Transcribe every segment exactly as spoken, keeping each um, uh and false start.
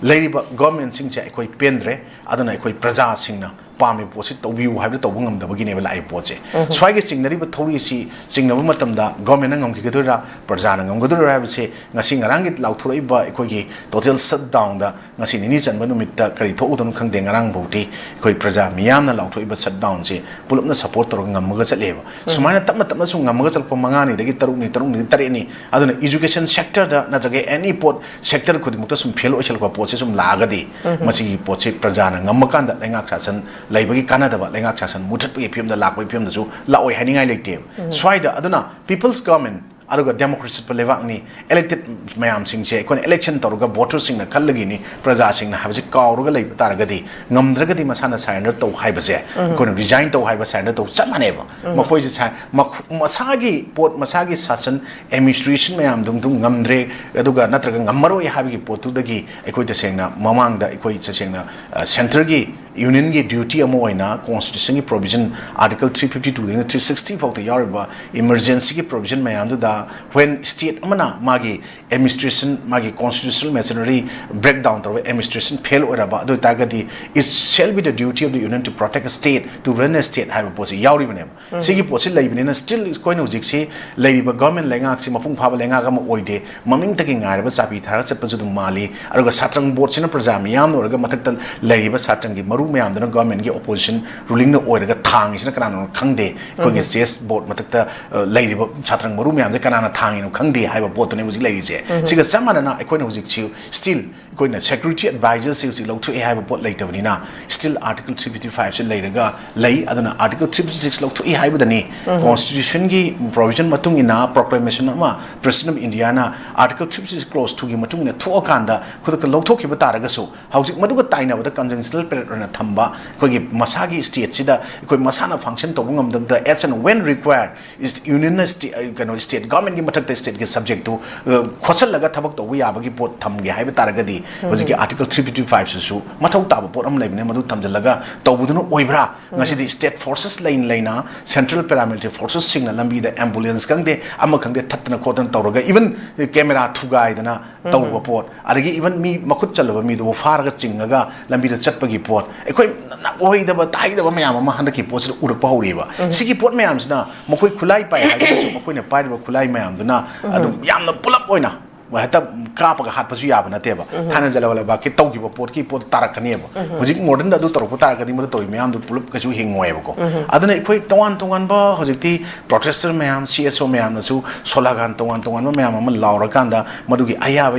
ꯂꯩꯔꯤꯕ ꯒꯣꯔꯃꯦꯟꯁꯤꯡꯁꯦ ꯑꯩꯈꯣꯏ ꯄꯦꯟꯗ꯭ꯔꯦ꯫ ꯑꯗꯨꯅ ꯑꯩꯈꯣꯏ ꯄ꯭ꯔꯖꯥꯁꯤꯡꯅ ꯄꯥꯝꯃꯤꯕ ꯄꯣꯠꯁꯤ ꯇꯧꯕꯤꯌꯨ ꯍꯥꯏꯕꯗꯨ ꯇꯧꯕ ꯉꯝꯗꯕꯒꯤꯅꯦꯕ ꯂꯥꯛꯏꯕ ꯄꯣꯠꯁꯦ꯫ ꯁ꯭ꯋꯥꯏꯒꯤ ꯆꯤꯡꯅꯔꯤꯕ ꯊꯧꯔꯤꯁꯤ ꯆꯤꯡꯅꯕ ꯃꯇꯝꯗ ꯒꯣꯔꯃꯦꯟꯅ ꯉꯝꯈꯤꯒꯗꯣꯏꯔꯥ, ꯄ꯭ꯔꯖꯥꯅ ꯉꯝꯒꯗꯣꯏꯔꯥ ꯍꯥꯏꯕꯁꯦ ꯉꯁꯤ ꯉꯔꯥꯡꯒꯤ ꯂꯥꯎꯊꯣꯔꯛꯏꯕ ꯑꯩꯈꯣꯏꯒꯤ ꯇꯣꯇꯦꯜ ꯁꯠ ꯗꯥꯎꯟꯗ ꯉꯁꯤ ꯅꯤꯅꯤ ꯆꯟꯕ ꯅꯨꯃꯤꯠꯇ ꯀꯔꯤ ꯊꯣꯛꯎꯗꯣꯏꯅꯣ ꯈꯪꯗꯦ꯫ ꯉꯔꯥꯡ ꯐꯥꯎꯗꯤ ꯑꯩꯈꯣꯏ ꯄ꯭ꯔꯖꯥ ꯃꯤꯌꯥꯝꯅ ꯂꯥꯎꯊꯣꯛꯏꯕ ꯁꯠ ꯗꯥꯎꯟꯁꯦ ꯄꯨꯂꯞꯅ ꯁꯄꯣꯔꯠ ꯇꯧꯔꯒ ꯉꯝꯃꯒ ꯆꯠꯂꯦꯕ꯫ ꯁꯨꯃꯥꯏꯅ ꯇꯞꯅ ꯇꯞꯅ ꯁꯨꯝ ꯉꯝꯃꯒ ꯆꯠꯂꯛꯄ ꯃꯉꯥꯅꯤꯗꯒꯤ ꯇꯔꯨꯛꯅꯤ, ꯇꯔꯨꯛꯅꯤꯗꯒꯤ ꯇꯔꯦꯠꯅꯤ, ꯑꯗꯨꯅ ꯏꯖꯨꯀꯦꯁꯟ ꯁꯦꯛꯇꯔꯗ ꯅꯠꯇ꯭ꯔꯒ ꯑꯦꯅꯤ ꯄꯣꯠ ꯁꯦꯛꯇꯔ ꯈꯨꯗꯤꯡꯃꯛꯇ ꯁꯨꯝ ꯐꯦꯜ ꯑꯣꯏꯁꯜꯂꯛꯄ ꯄꯣꯠꯁꯦ ꯁꯨꯝ ꯂꯥꯛꯑꯒꯗꯤ ꯃꯁꯤꯒꯤ ꯄꯣꯠꯁꯦ ꯄ꯭ꯔꯖꯥꯅ ꯉꯝꯃꯀꯥꯟꯗ ꯂꯩꯉꯥꯛ ꯁꯥꯁꯟ ꯂꯩꯕꯒꯤ ꯀꯥꯟꯅꯗꯕ, ꯂꯩꯉꯥꯛ ꯁꯥꯁꯟ ꯃꯨꯊꯠꯄꯒꯤ ꯐꯤꯕꯝꯗ ꯂꯥꯛꯄꯒꯤ ꯐꯤꯕꯝꯗꯁꯨ ꯂꯥꯛꯑꯣꯏ ꯍꯥꯏꯅꯤꯡꯉꯥꯏ ꯂꯩꯇꯦꯕ꯫ ꯁ꯭ꯋꯥꯏꯗ ꯑꯗꯨꯅ ꯄꯤꯄꯜꯁ ꯒꯣꯔꯃꯦꯟ ꯑꯗꯨꯒ ꯗꯦꯃꯣꯀ꯭ꯔꯦꯁꯤ ꯆꯠꯄ ꯂꯩꯕꯥꯛꯅꯤ, ꯏꯂꯦꯛꯇꯦꯠ ꯃꯌꯥꯝꯁꯤꯡꯁꯦ ꯑꯩꯈꯣꯏꯅ ꯏꯂꯦꯛꯁꯟ ꯇꯧꯔꯒ ꯚꯣꯇꯔꯁꯤꯡꯅ ꯈꯜꯂꯒꯤꯅꯤ, ꯄ꯭ꯔꯖꯥꯁꯤꯡꯅ ꯍꯥꯏꯕꯁꯤ ꯀꯥꯎꯔꯒ ꯂꯩꯕ ꯇꯥꯔꯒꯗꯤ, ꯉꯝꯗ꯭ꯔꯒꯗꯤ ꯃꯁꯥꯅ ꯁꯔꯦꯟꯗꯔ ꯇꯧ ꯍꯥꯏꯕꯁꯦ, ꯑꯩꯈꯣꯏꯅ ꯔꯤꯖꯥꯏꯟ ꯇꯧ ꯍꯥꯏꯕ ꯁꯔꯦꯟꯗꯔ ꯇꯧ ꯆꯞ ꯃꯥꯟꯅꯩꯕ꯫ ꯃꯈꯣꯏꯁꯦ ꯁ-, ꯃꯈ-, ꯃꯁꯥꯒꯤ ꯄꯣꯠ, ꯃꯁꯥꯒꯤ ꯁꯥꯁꯟ, ꯑꯦꯗꯃꯤꯅꯤꯁꯇ꯭ꯔꯦꯁꯟ ꯃꯌꯥꯝꯗꯨ ꯉꯝꯗ꯭ꯔꯦ, ꯑꯗꯨꯒ ꯅꯠꯇ꯭ꯔꯒ ꯉꯝꯃꯔꯣꯏ ꯍꯥꯏꯕꯒꯤ ꯄꯣꯠꯇꯨꯗꯒꯤ ꯑꯩꯈꯣꯏ ꯇꯁꯦꯡꯅ ꯃꯃꯥꯡꯗ ꯑꯩꯈꯣꯏ ꯇꯁꯦꯡꯅ, ꯑ, ꯁꯦꯟꯇꯔꯒꯤ ꯌꯨꯅꯤꯌꯟꯒꯤ ꯗ꯭ꯌꯨꯇꯤ ꯑꯃ ꯑꯣꯏꯅ ꯀꯣꯟꯁꯇꯤꯇ꯭ꯌꯨꯁꯟꯒꯤ ꯄ꯭ꯔꯣꯚꯤꯖꯟ ꯑꯥꯔꯇꯤꯀꯜ ꯊ꯭ꯔꯤ ꯐꯤꯐꯇꯤ ꯇꯨꯗꯒꯤꯅ ꯊ꯭ꯔꯤ ꯁꯤꯛꯁꯇꯤ ꯐꯥꯎꯗ ꯌꯥꯎꯔꯤꯕ ꯏꯃꯔꯖꯦꯟꯁꯤꯒꯤ ꯄ꯭ꯔꯣꯚꯤꯖꯟ ꯃꯌꯥꯝꯗꯨꯗ, when state ꯑꯃꯅ ꯃꯥꯒꯤ ꯑꯦꯗꯃꯤꯅꯤꯁꯇ꯭ꯔꯦꯁꯟ, ꯃꯥꯒꯤ ꯀꯣꯟꯁꯇꯤꯇ꯭ꯌꯨꯁꯅꯦꯜ ꯃꯦꯆꯤꯅꯔꯤ ꯕ꯭ꯔꯦꯛ ꯗꯥꯎꯟ ꯇꯧꯔꯒ ꯑꯦꯗꯃꯤꯅꯤꯁꯇ꯭ꯔꯦꯁꯟ ꯐꯦꯜ ꯑꯣꯏꯔꯕ ꯑꯗꯨ ꯑꯣꯏꯇꯥꯔꯒꯗꯤ, it shall be the duty of the union to protect a state, to run a state ꯍꯥꯏꯕ ꯄꯣꯠꯁꯤ ꯌꯥꯎꯔꯤꯕꯅꯦꯕ꯫ ꯁꯤꯒꯤ ꯄꯣꯠꯁꯤ ꯂꯩꯕꯅꯤꯅ still ꯑꯩꯈꯣꯏꯅ ꯍꯧꯖꯤꯛꯁꯤ ꯂꯩꯔꯤꯕ ꯒꯣꯔꯃꯦꯟ ꯂꯩꯉꯥꯛꯁꯤ ꯃꯄꯨꯡ ꯐꯥꯕ ꯂꯩꯉꯥꯛ ꯑꯃ ꯑꯣꯏꯗꯦ꯫ ꯃꯃꯤꯡꯇꯒꯤ ꯉꯥꯏꯔꯕ ꯆꯥꯕꯤ ꯊꯥꯔꯒ ꯆꯠꯄꯁꯨ ꯑꯗꯨꯝ ꯃꯥꯜꯂꯤ꯫ ꯑꯗꯨꯒ ꯁꯥꯇ꯭ꯔꯪ ꯕꯣꯔꯗꯁꯤꯅ ꯄ꯭ꯔꯖꯥ ꯃꯤꯌꯥꯝꯅ ꯑꯣꯏꯔꯒ ꯃꯊꯛꯇ ꯂꯩꯔꯤꯕ ꯁꯥꯇ꯭ꯔꯪꯒꯤ ꯃꯔꯨ ꯃꯌꯥꯝꯗꯨꯅ ꯒꯣꯔꯃꯦꯟꯒꯤ ꯑꯣꯄꯣꯖꯤꯁꯟ ꯔꯨꯂꯤꯡꯅ ꯑꯣꯏꯔꯒ ꯊꯥꯡꯉꯤꯁꯤꯅ ꯀꯅꯥꯅꯣ ꯈꯪꯗꯦ꯫ ꯑꯩꯈꯣꯏꯒꯤ ꯆꯦꯁ ꯕꯣꯔꯗ ꯃꯊꯛꯇ, ꯑ, ꯂꯩꯔꯤꯕ ꯁꯥꯇ꯭ꯔꯪ ꯃꯔꯨ ꯃꯌꯥꯝꯁꯦ ꯀꯅꯥꯅ ꯊꯥꯡꯉꯤꯅꯣ ꯈꯪꯗꯦ ꯍꯥꯏꯕ ꯄꯣꯠꯇꯨꯅꯦ ꯍꯧꯖꯤꯛ ꯂꯩꯔꯤꯁꯦ꯫ ꯁꯤꯒ ꯆꯞ ꯃꯥꯟꯅꯅ ꯑꯩꯈꯣꯏꯅ ꯍꯧꯖꯤꯛꯁꯤ still ꯑꯩꯈꯣꯏꯅ ꯁꯦꯀ꯭ꯌꯨꯔꯤꯇꯤ ꯑꯦꯗꯚꯥꯏꯖꯔꯁꯦ ꯍꯧꯖꯤꯛ ꯂꯧꯊꯣꯛꯑꯦ ꯍꯥꯏꯕ ꯄꯣꯠ ꯂꯩꯇꯕꯅꯤꯅ, still ꯑꯥꯔꯇꯤꯀꯜ ꯊ꯭ꯔꯤ ꯐꯤꯐꯇꯤ ꯐꯥꯏꯚꯁꯦ ꯂꯩꯔꯒ ꯂꯩ꯫ ꯑꯗꯨꯅ ꯑꯥꯔꯇꯤꯀꯜ ꯊ꯭ꯔꯤ ꯐꯤꯐꯇꯤ ꯁꯤꯛꯁ ꯂꯧꯊꯣꯛꯏ ꯍꯥꯏꯕꯗꯅꯤ, ꯀꯣꯟꯁꯇꯤꯇ꯭ꯌꯨꯁꯟꯒꯤ ꯄ꯭ꯔꯣꯚꯤꯖꯟ ꯃꯇꯨꯡ ꯏꯟꯅ ꯄ꯭ꯔꯣꯀ꯭ꯂꯦꯃꯦꯁꯟ ꯑꯃ president of Indian article three fifty six close ꯇꯨꯒꯤ ꯃꯇꯨꯡ ꯏꯟꯅ ꯊꯣꯛꯑꯀꯥꯟꯗ ꯈꯨꯗꯛꯇ ꯂꯧꯊꯣꯛꯈꯤꯕ ꯇꯥꯔꯒꯁꯨ, ꯍꯧꯖꯤꯛ ꯃꯗꯨꯒ ꯇꯥꯏꯅꯕꯗ ꯀꯟꯖꯪꯁꯅꯦꯜ ꯄꯦꯔꯦꯠ ꯑꯣꯏꯅ ꯊꯝꯕ, ꯑꯩꯈꯣꯏꯒꯤ ꯃꯁꯥꯒꯤ ꯁ꯭ꯇꯦꯠꯁꯤꯗ ꯑꯩꯈꯣꯏ ꯃꯁꯥꯅ ꯐꯪꯁꯟ ꯇꯧꯕ ꯉꯝꯗꯕꯗ, as and when required, ꯏꯁ-, ꯌꯨꯅꯤꯌꯟꯅ ꯁ꯭ꯇꯦ-, ꯑ, ꯀꯩꯅꯣ, ꯁ꯭ꯇꯦꯠ ꯒꯚꯔꯟꯃꯦꯟꯠꯀꯤ ꯃꯊꯛꯇ ꯁ꯭ꯇꯦꯠꯀꯤ ꯁꯕꯖꯦꯛꯇꯨ, ꯑ, ꯈꯣꯠꯆꯜꯂꯒ ꯊꯕꯛ ꯇꯧꯕ ꯌꯥꯕꯒꯤ ꯄꯣꯠ ꯊꯝꯒꯦ ꯍꯥꯏꯕ ꯇꯥꯔꯒꯗꯤ, ꯍꯧꯖꯤꯛꯀꯤ Article three fifty five ꯁꯤꯁꯨ ꯃꯊꯧ ꯇꯥꯕ ꯄꯣꯠ ꯑꯃ ꯂꯩꯕꯅꯦ, ꯃꯗꯨ ꯊꯝꯖꯤꯜꯂꯒ ꯇꯧꯕꯗꯨꯅ ꯑꯣꯏꯕ꯭ꯔꯥ? ꯉꯁꯤꯗꯤ state forces ꯂꯩꯅ ꯂꯩꯅ, central paramilitary forces ꯁꯤꯡꯅ ꯂꯝꯕꯤꯗ ambulance ꯈꯪꯗꯦ, ꯑꯃ ꯈꯪꯗꯦ, ꯊꯠꯇꯅ ꯈꯣꯠꯇꯅ ꯇꯧꯔꯒ, even camera ꯊꯨꯒꯥꯏꯗꯅ ꯇꯧꯕ ꯄꯣꯠ, ꯑꯗꯒꯤ even ꯃꯤ ꯃꯈꯨꯠ ꯆꯜꯂꯕ ꯃꯤꯗꯨꯕꯨ ꯐꯥꯔꯒ ꯆꯤꯡꯉꯒ ꯂꯝꯕꯤꯗ ꯆꯠꯄꯒꯤ ꯄꯣꯠ, ꯑꯩꯈꯣꯏ ꯅ-, ꯅ-, ꯑꯣꯏꯗꯕ ꯇꯥꯍꯩꯗꯕ ꯃꯌꯥꯝ ꯑꯃ ꯍꯟꯗꯛꯀꯤ ꯄꯣꯠꯁꯤꯗ ꯎꯔꯛꯄ ꯍꯧꯔꯛꯑꯦꯕ꯫ ꯁꯤꯒꯤ ꯄꯣꯠ ꯃꯌꯥꯝꯁꯤꯅ, ꯃꯈꯣꯏ ꯈꯨꯠꯂꯥꯏ ꯄꯥꯏ ꯍꯥꯏꯗꯨꯅꯁꯨ ꯃꯈꯣꯏꯅ ꯄꯥꯏꯔꯤꯕ ꯈꯨꯠꯂꯥꯏ ꯃꯌꯥꯝꯗꯨꯅ ꯑꯗꯨꯝ ꯌꯥꯝꯅ ꯄꯨꯂꯞ ꯑꯣꯏꯅ ꯍꯦꯛꯇ ꯀꯥꯞꯄꯒ ꯍꯥꯠꯄꯁꯨ ꯌꯥꯕ ꯅꯠꯇꯦꯕ꯫ ꯊꯥꯏꯅ ꯖꯂꯤꯌꯥꯟꯋꯥꯂꯥ ꯕꯥꯒꯀꯤ ꯇꯧꯈꯤꯕ ꯄꯣꯠꯀꯤ ꯄꯣꯠꯇ ꯇꯥꯔꯛꯀꯅꯦꯕ꯫ ꯍꯧꯖꯤꯛ modern ꯗ ꯑꯗꯨ ꯇꯧꯔꯛꯄ ꯇꯥꯔꯒꯗꯤ, ꯃꯗꯨ ꯇꯧꯔꯤ ꯃꯌꯥꯝꯗꯨ ꯄꯨꯂꯞ ꯀꯩꯁꯨ ꯍꯤꯡꯉꯣꯏꯕꯀꯣ꯫ ꯑꯗꯨꯅ ꯑꯩꯈꯣꯏ ꯇꯣꯉꯥꯟ ꯇꯣꯉꯥꯟꯕ ꯍꯧꯖꯤꯛꯇꯤ protester ꯃꯌꯥꯝ, C S O ꯃꯌꯥꯝꯅꯁꯨ ꯁꯣꯂꯥꯒꯥꯟ ꯇꯣꯉꯥꯟ ꯇꯣꯉꯥꯟꯕ ꯃꯌꯥꯝ ꯑꯃ ꯂꯥꯎꯔꯀꯥꯟꯗ, ꯃꯗꯨꯒꯤ ꯑꯌꯥꯕ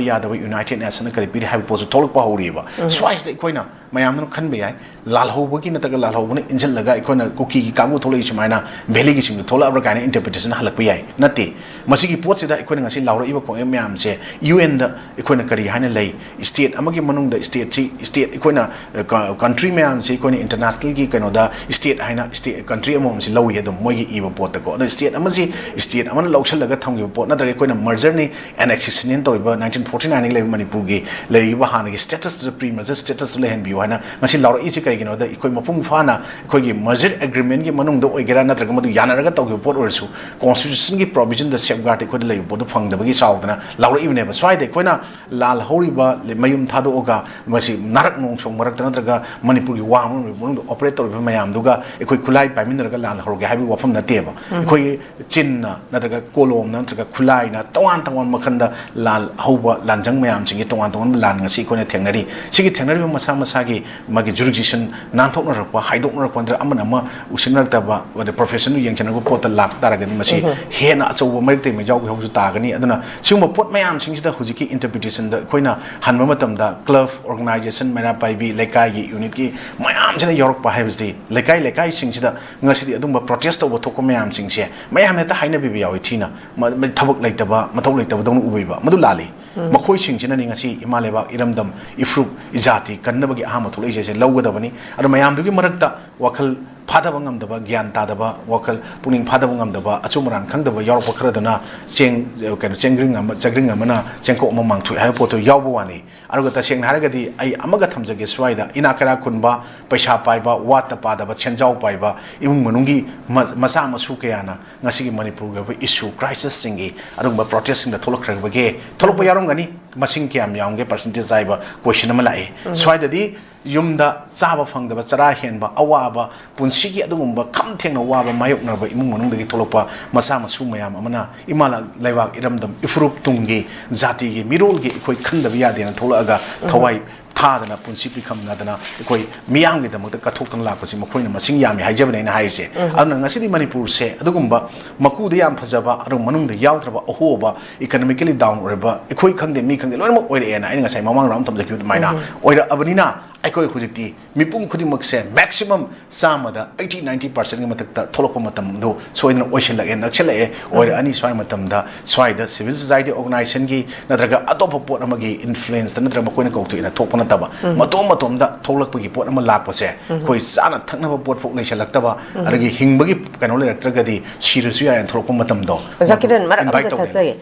ꯌꯥꯗꯕ United Nation ꯅ ꯀꯔꯤ ꯄꯤꯔꯤ ꯍꯥꯏꯕ ꯄꯣꯠꯁꯨ ꯊꯣꯛꯂꯛꯄ ꯍꯧꯔꯤꯕ꯫ ꯁ꯭ꯋꯥꯏꯁꯤꯗ ꯑꯩꯈꯣꯏꯅ ꯃꯌꯥꯝꯗꯨꯅ ꯈꯟꯕ ꯌꯥꯏ, ꯂꯥꯜꯍꯧꯕꯒꯤ ꯅꯠꯇ꯭ꯔꯒ ꯂꯥꯜꯍꯧꯕꯅ ꯏꯟꯁꯤꯜꯂꯒ ꯑꯩꯈꯣꯏꯅ ꯀꯨꯀꯤꯒꯤ ꯀꯥꯡꯕꯨ ꯊꯣꯛꯂꯛꯏ ꯁꯨꯃꯥꯏꯅ, valley ꯒꯤꯁꯤꯡꯗꯨ ꯊꯣꯛꯂꯛꯑꯕ꯭ꯔꯥ ꯀꯥꯏꯅ interpretation ꯍꯜꯂꯛꯄ ꯌꯥꯏ꯫ ꯅꯠꯇꯦ, ꯃꯁꯤꯒꯤ ꯄꯣꯠꯁꯤꯗ ꯑꯩꯈꯣꯏꯅ ꯉꯁꯤ ꯂꯥꯎꯔꯛꯏꯕ ꯈꯣꯡꯖꯪ ꯃꯌꯥꯝꯁꯦ, U N ꯗ ꯑꯩꯈꯣꯏꯅ ꯀꯔꯤ ꯍꯥꯏꯅ ꯂꯩ, state ꯑꯃꯒꯤ ꯃꯅꯨꯡꯗ state ꯁꯤ, state ꯑꯩꯈꯣꯏꯅ, ꯑ, ꯀ-, country ꯃꯌꯥꯝꯁꯤ ꯑꯩꯈꯣꯏꯅ international ꯒꯤ ꯀꯩꯅꯣꯗ state ꯍꯥꯏꯅ state, country ꯑꯃꯃꯝꯁꯤ ꯂꯧꯏ ꯑꯗꯨꯝ ꯃꯣꯏꯒꯤ ꯏꯕ ꯄꯣꯠꯇꯀꯣ꯫ ꯑꯗꯣ state ꯑꯃꯁꯤ state ꯑꯃꯅ ꯂꯧꯁꯤꯜꯂꯒ ꯊꯝꯈꯤꯕ ꯄꯣꯠ, ꯅꯠꯇ꯭ꯔꯒ ꯑꯩꯈꯣꯏꯅ merger ꯅꯤ, annexation ꯅꯤ ꯇꯧꯔꯤꯕ nineteen forty nine ꯗꯒꯤ ꯂꯩꯕ ꯃꯅꯤꯄꯨꯔꯒꯤ ꯂꯩꯔꯤꯕ ꯍꯥꯟꯅꯒꯤ status ꯇꯨꯗ, pre merger status ꯇꯨ ꯂꯩꯍꯟꯕꯤꯌꯨ ꯍꯥꯏꯅ ꯉꯁꯤ ꯂꯥꯎꯔꯛꯏꯁꯤ ꯀꯔꯤꯒꯤꯅꯣꯗ, ꯑꯩꯈꯣꯏ ꯃꯄꯨꯡ ꯐꯥꯅ ꯑꯩꯈꯣꯏꯒꯤ merger agreement ꯀꯤ ꯃꯅꯨꯡꯗ ꯑꯣꯏꯒꯦꯔꯥ, ꯅꯠꯇ꯭ꯔꯒ ꯃꯗꯨ ꯌꯥꯅꯔꯒ ꯇꯧꯈꯤꯕ ꯄꯣꯠ ꯑꯣꯏꯔꯁꯨ, constitution ꯒꯤ provision ꯗ safeguard ꯑꯩꯈꯣꯏꯗ ꯂꯩꯕ ꯄꯣꯠꯇꯨ ꯐꯪꯗꯕꯒꯤ ꯆꯥꯎꯗꯅ ꯂꯥꯎꯔꯛꯏꯕꯅꯦꯕ꯫ ꯁ꯭ꯋꯥꯏꯗ ꯑꯩꯈꯣꯏꯅ ꯂꯥꯜꯍꯧꯔꯤꯕ ꯃꯌꯨꯝ ꯊꯥꯗꯣꯛꯑꯒ ꯃꯁꯤ ꯅꯥꯔꯛ ꯅꯣꯡꯁꯣꯡ ꯃꯔꯛꯇ ꯅꯠꯇ꯭ꯔꯒ ꯃꯅꯤꯄꯨꯔꯒꯤ ꯋꯥꯡꯃ ꯃꯅꯨꯡꯗ operate ꯇꯧꯔꯤꯕ ꯃꯌꯥꯝꯗꯨꯒ ꯑꯩꯈꯣꯏ ꯈꯨꯠꯂꯥꯏ ꯄꯥꯏꯃꯤꯟꯅꯔꯒ ꯂꯥꯜꯍꯧꯔꯒꯦ ꯍꯥꯏꯕꯒꯤ ꯋꯥꯐꯝ ꯅꯠꯇꯦꯕ꯫ ꯑꯩꯈꯣꯏꯒꯤ ꯆꯤꯟꯅ ꯅꯠꯇ꯭ꯔꯒ ꯀꯣꯂꯣꯝꯅ ꯅꯠꯇ꯭ꯔꯒ ꯈꯨꯠꯂꯥꯏꯅ ꯇꯣꯉꯥꯟ ꯇꯣꯉꯥꯟꯕ ꯃꯈꯜꯗ ꯂꯥꯜ ꯍꯧꯕ ꯂꯥꯟꯖꯪ ꯃꯌꯥꯝꯁꯤꯡꯒꯤ ꯇꯣꯉꯥꯟ ꯇꯣꯉꯥꯟꯕ ꯂꯥꯟ ꯉꯁꯤ ꯑꯩꯈꯣꯏꯅ ꯊꯦꯡꯅꯔꯤ꯫ ꯁꯤꯒꯤ ꯊꯦꯡꯅꯔꯤꯕ ꯃꯁꯥ ꯃꯁꯥꯒꯤ ꯃꯥꯒꯤ jurisdiction ꯅꯥꯟꯊꯣꯛꯅꯔꯛꯄ, ꯍꯥꯏꯗꯣꯛꯅꯔꯛꯄ ꯅꯠꯇ꯭ꯔꯒ ꯑꯃꯅ ꯑꯃ ꯎꯁꯤꯟꯅꯔꯛꯇꯕ, ꯑꯗꯩ profession ꯗꯨ ꯌꯦꯡꯁꯤꯟꯅꯕ ꯄꯣꯠꯇ ꯂꯥꯛꯄ ꯇꯥꯔꯒꯗꯤ ꯃꯁꯤ ꯍꯦꯟꯅ ꯑꯆꯧꯕ ꯃꯩꯔꯩ ꯇꯩꯃꯩ ꯌꯥꯎꯕꯒꯤ ꯍꯧꯁꯨ ꯇꯥꯒꯅꯤ꯫ ꯑꯗꯨꯅ ꯁꯤꯒꯨꯝꯕ ꯄꯣꯠ ꯃꯌꯥꯝꯁꯤꯡꯁꯤꯗ ꯍꯧꯖꯤꯛꯀꯤ interpretation ꯗ ꯑꯩꯈꯣꯏꯅ ꯍꯟꯕ ꯃꯇꯝꯗ club, organization, ꯃꯩꯔꯥ ꯄꯥꯏꯕꯤ, ꯂꯩꯀꯥꯏꯒꯤ unit ꯀꯤ ꯃꯌꯥꯝꯁꯤꯅ ꯌꯥꯎꯔꯛꯄ ꯍꯥꯏꯕꯁꯤꯗꯤ ꯂꯩꯀꯥꯏ ꯂꯩꯀꯥꯏꯁꯤꯡꯁꯤꯗ ꯉꯁꯤꯗꯤ ꯑꯗꯨꯝꯕ protest ꯇꯧꯕ ꯊꯣꯛꯄ ꯃꯌꯥꯝꯁꯤꯡꯁꯦ ꯃꯌꯥꯝꯅ ꯍꯦꯛꯇ ꯍꯥꯏꯅꯕꯤꯕ ꯌꯥꯎꯏ ꯊꯤꯅ꯫ ꯃ-, ꯃ-, ꯊꯕꯛ ꯂꯩꯇꯕ, ꯃꯊꯧ ꯂꯩꯇꯕꯗꯧꯅ ꯎꯕꯤꯕ, ꯃꯗꯨ ꯂꯥꯜꯂꯤ꯫ ꯃꯈꯣꯏꯁꯤꯡꯁꯤꯅꯅꯤ ꯉꯁꯤ ꯏꯃꯥ ꯂꯩꯕꯥꯛ, ꯏꯔꯝꯗꯝ, ꯏꯐ꯭ꯔꯨꯞ, ꯏꯖꯥꯇꯤ ꯀꯟꯅꯕꯒꯤ ꯑꯍꯥꯟꯕ ꯊꯣꯛꯂꯛꯏꯁꯦ, ꯁꯦ ꯂꯧꯒꯗꯕꯅꯤ꯫ ꯑꯗꯣ ꯃꯌꯥꯝꯗꯨꯒꯤ ꯃꯔꯛꯇ ꯋꯥꯈꯜ ꯐꯥꯊꯕ ꯉꯝꯗꯕ, ꯒ꯭ꯌꯥꯟ ꯇꯥꯗꯕ, ꯋꯥꯈꯜ ꯄꯨꯛꯅꯤꯡ ꯐꯥꯊꯕ ꯉꯝꯗꯕ, ꯑꯆꯨꯝ ꯑꯔꯥꯟ ꯈꯪꯗꯕ ꯌꯥꯎꯔꯛꯄ ꯈꯔꯗꯨꯅ ꯆꯦꯡ, ꯀꯩꯅꯣ, ꯆꯦꯡꯒ꯭ꯔꯤꯡ ꯑꯃ, ꯆꯦꯡꯒ꯭ꯔꯤꯡ ꯑꯃꯅ ꯆꯦꯡꯀꯣꯛ ꯑꯃ ꯃꯥꯡꯊꯣꯛꯏ ꯍꯥꯏꯕ ꯄꯣꯠꯇꯨ ꯌꯥꯎꯕ ꯋꯥꯅꯤ꯫ ꯑꯗꯨꯒ ꯇꯁꯦꯡꯅ ꯍꯥꯏꯔꯒꯗꯤ ꯑꯩ ꯑꯃꯒ ꯊꯝꯖꯒꯦ ꯁ꯭ꯋꯥꯏꯗ, ꯏꯅꯥꯛ ꯀꯩꯔꯥꯛ ꯈꯨꯟꯕ, ꯄꯩꯁꯥ ꯄꯥꯏꯕ, ꯋꯥꯠꯇ ꯄꯥꯗꯕ, ꯁꯦꯟꯖꯥꯎ ꯄꯥꯏꯕ ꯏꯃꯨꯡ ꯃꯅꯨꯡꯒꯤ ꯃ-, ꯃꯆꯥ ꯃꯁꯨ ꯀꯌꯥꯅ ꯉꯁꯤꯒꯤ ꯃꯅꯤꯄꯨꯔꯒꯤ ꯑꯣꯏꯕ issue crisisꯁꯤꯡꯒꯤ ꯑꯗꯨꯒꯨꯝꯕ protestꯁꯤꯡꯗ ꯊꯣꯛꯂꯛꯈ꯭ꯔꯕꯒꯦ? ꯊꯣꯛꯂꯛꯄ ꯌꯥꯎꯔꯝꯒꯅꯤ꯫ ꯃꯁꯤꯡ ꯀꯌꯥꯝ ꯌꯥꯝꯒꯦ, percentage ꯍꯥꯏꯕ question ꯑꯃ ꯂꯥꯛꯏ꯫ ꯁ꯭ꯋꯥꯏꯗꯗꯤ ꯌꯨꯝꯗ ꯆꯥꯕ ꯐꯪꯗꯕ, ꯆꯔꯥ ꯍꯦꯟꯕ, ꯑꯋꯥꯕ, ꯄꯨꯟꯁꯤꯒꯤ ꯑꯗꯨꯒꯨꯝꯕ ꯈꯝ ꯊꯦꯡꯅ ꯋꯥꯕ ꯃꯥꯌꯣꯛꯅꯔꯕ ꯏꯃꯨꯡ ꯃꯅꯨꯡꯗꯒꯤ ꯊꯣꯛꯂꯛꯄ ꯃꯆꯥ ꯃꯁꯨ ꯃꯌꯥꯝ ꯑꯃꯅ ꯏꯃꯥ ꯂꯩꯕꯥꯛ ꯏꯔꯝꯗꯝ ꯏꯐꯨꯔꯨꯞ ꯇꯨꯡꯒꯤ ꯖꯥꯇꯤꯒꯤ ꯃꯤꯔꯣꯜꯒꯤ ꯑꯩꯈꯣꯏ ꯈꯟꯗꯕ ꯌꯥꯗꯦꯅ ꯊꯣꯛꯂꯛꯑꯒ ꯊꯋꯥꯏ ꯊꯥꯗꯅ, ꯄꯨꯟꯁꯤ ꯄꯤꯈꯝꯅꯗꯅ ꯑꯩꯈꯣꯏ ꯃꯤꯌꯥꯝꯒꯤꯗꯃꯛꯇ ꯀꯠꯊꯣꯛꯇꯅ ꯂꯥꯛꯄꯁꯤ ꯃꯈꯣꯏꯅ ꯃꯁꯤꯡ ꯌꯥꯝꯃꯤ ꯍꯥꯏꯖꯕꯅꯦ ꯑꯩꯅ ꯍꯥꯏꯔꯤꯁꯦ꯫ ꯑꯗꯨꯅ ꯉꯁꯤꯗꯤ ꯃꯅꯤꯄꯨꯔꯁꯦ ꯑꯗꯨꯒꯨꯝꯕ ꯃꯀꯨꯗ ꯌꯥꯝ ꯐꯖꯕ, ꯑꯗꯨꯒ ꯃꯅꯨꯡꯗ ꯌꯥꯎꯗ꯭ꯔꯕ ꯑꯍꯣꯕ, economically down ꯑꯣꯏꯔꯕ, ꯑꯩꯈꯣꯏ ꯈꯪꯗꯦ, ꯃꯤ ꯈꯪꯗꯦ, ꯂꯣꯏꯅꯃꯛ ꯑꯣꯏꯔꯛꯑꯦꯅ ꯑꯩꯅ ꯉꯁꯥꯏ ꯃꯃꯥꯡ round ꯊꯝꯖꯈꯤꯕ ꯑꯗꯨꯃꯥꯏꯅ ꯑꯣꯏꯔꯛꯑꯕꯅꯤꯅ, ꯑꯩꯈꯣꯏ ꯍꯧꯖꯤꯛꯇꯤ ꯃꯤꯄꯨꯝ ꯈꯨꯗꯤꯡꯃꯛꯁꯦ maximum ꯆꯥꯝꯃꯗ eighty ninety percentꯒꯤ ꯃꯊꯛꯇ ꯊꯣꯛꯂꯛꯄ ꯃꯇꯝꯗꯣ ꯁꯣꯏꯗꯅ ꯑꯣꯏꯁꯤꯜꯂꯛꯑꯦ, ꯅꯛꯁꯤꯜꯂꯛꯑꯦ, ꯑꯣꯏꯔꯛꯑꯅꯤ꯫ ꯁ꯭ꯋꯥꯏ ꯃꯇꯝꯗ ꯁ꯭ꯋꯥꯏꯗ civil society organizationꯒꯤ ꯅꯠꯇ꯭ꯔꯒ ꯑꯇꯣꯞꯄ ꯄꯣꯠ ꯑꯃꯒꯤ influenceꯇ ꯅꯠꯇ꯭ꯔꯒ ꯃꯈꯣꯏꯅ ꯀꯧꯊꯣꯛꯑꯦꯅ ꯊꯣꯛꯄ ꯅꯠꯇꯕ, ꯃꯇꯣꯝ ꯃꯇꯣꯝꯗ ꯊꯣꯛꯂꯛꯄꯒꯤ ꯄꯣꯠ ꯑꯃ ꯂꯥꯛꯄꯁꯦ, ꯑꯩꯈꯣꯏ ꯆꯥꯅ ꯊꯛꯅꯕ ꯄꯣꯠꯐꯥꯎ ꯂꯩꯁꯜꯂꯛꯇꯕ, ꯑꯗꯒꯤ ꯍꯤꯡꯕꯒꯤ ꯀꯩꯅꯣ ꯂꯩꯔꯛꯇ꯭ꯔꯒꯗꯤ ꯁꯤꯔꯁꯨ ꯌꯥꯏꯅ ꯊꯣꯛꯂꯛꯄ ꯃꯇꯝꯗꯣ, ꯑꯣꯖꯥ ꯃꯗꯨ ꯀꯤꯔꯟ, ꯃꯔꯛ invite ꯑꯃꯇ ꯇꯧꯒꯦ꯫ ꯊꯠꯆꯒꯦ꯫